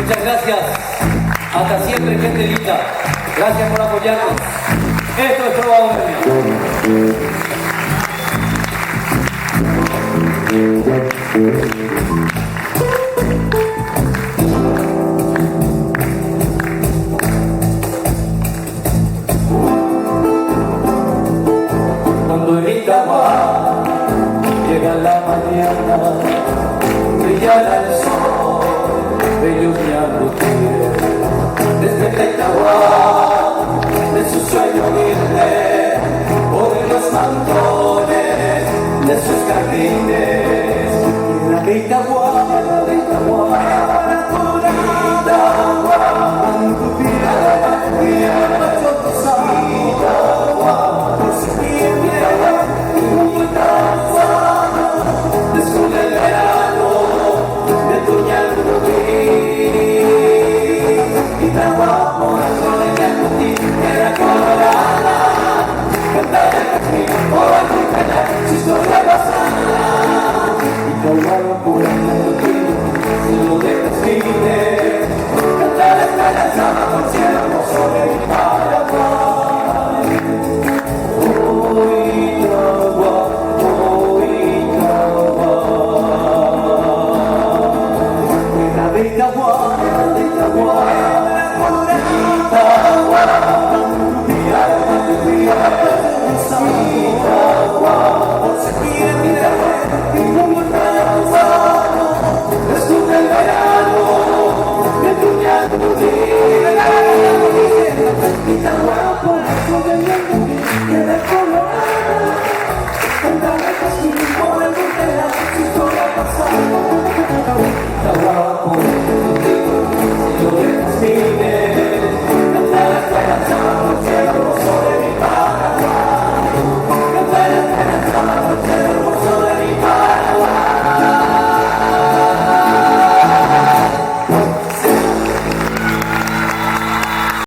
Muchas gracias. Hasta siempre, gente linda. Gracias por apoyarnos. Esto es Trova Bohemia. Cuando en Itagua llega la mañana, brillará el sol, bello mi Despierta Itagua de su sueño humilde, por los mantones de sus jardines. Tierra de Itagua, de Itagua, Itagua,